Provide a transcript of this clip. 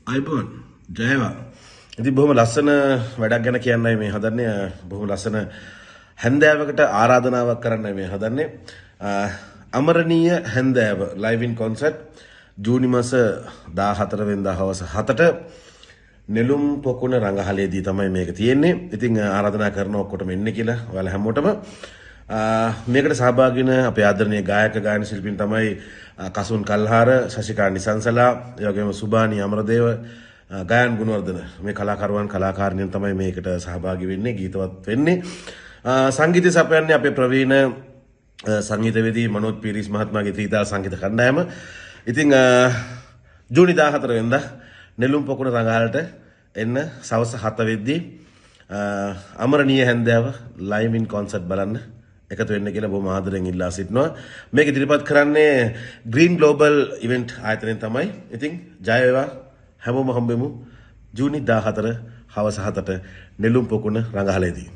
ආයුබෝවන්, ජයවා. ඉතින් බොහොම ලස්සන වැඩක් ගැන කියන්නයි මේ හදන්නේ. බොහොම ලස්සන හැන්දෑවකට ආරාධනාවක් කරන්නයි මේ හදන්නේ. අමරණීය හැන්දෑව ලයිව් ඉන් කොන්සර්ට් ජූනි මාස 14 වෙනිදා හවස 7ට නෙළුම් පොකුණ රඟහලේදී තමයි මේක තියෙන්නේ. ඉතින් ආරාධනා කරන ඔක්කොටම එන්න කියලා ඔයාලා හැමෝටම. මේකට සහභාගී වෙන අපේ ආදරණීය ගායක ගායන ශිල්පීන් තමයි කසුන් කල්හාර, ශශිකා නිසංසලා, ඒ වගේම සුබානි අමරදේව, ගයන් ගුණවර්ධන මේ කලාකරුවන් කලාකාරිනියන් තමයි මේකට සහභාගී වෙන්නේ, ගීතවත් වෙන්නේ. සංගීතය සපයන්නේ අපේ ප්‍රවීණ සංගීතවේදී මනෝජ් පීරිස් මහත්මයාගේ ත්‍රිතාල සංගීත කණ්ඩායම. ඉතින් ජූනි 14 වෙනිදා නෙළුම් පොකුණ රඟහලට එන්න සවස 7 වෙද්දී අමරණීය හැන්දෑව ලයිව් ඉන් කොන්සර්ට් බලන්න එකතු වෙන්න කියලා බොහොම ආදරෙන් ඉල්ලා සිටිනවා. මේක ඉදිරිපත් කරන්නේ ග්‍රීන් ග්ලෝබල් ඉවෙන්ට් ආයතනයෙන් තමයි. ඉතින් ජය වේවා, හැමෝම හම්බෙමු ජූනි 14 හවස 7ට නෙළුම් පොකුණ රඟහලේදී.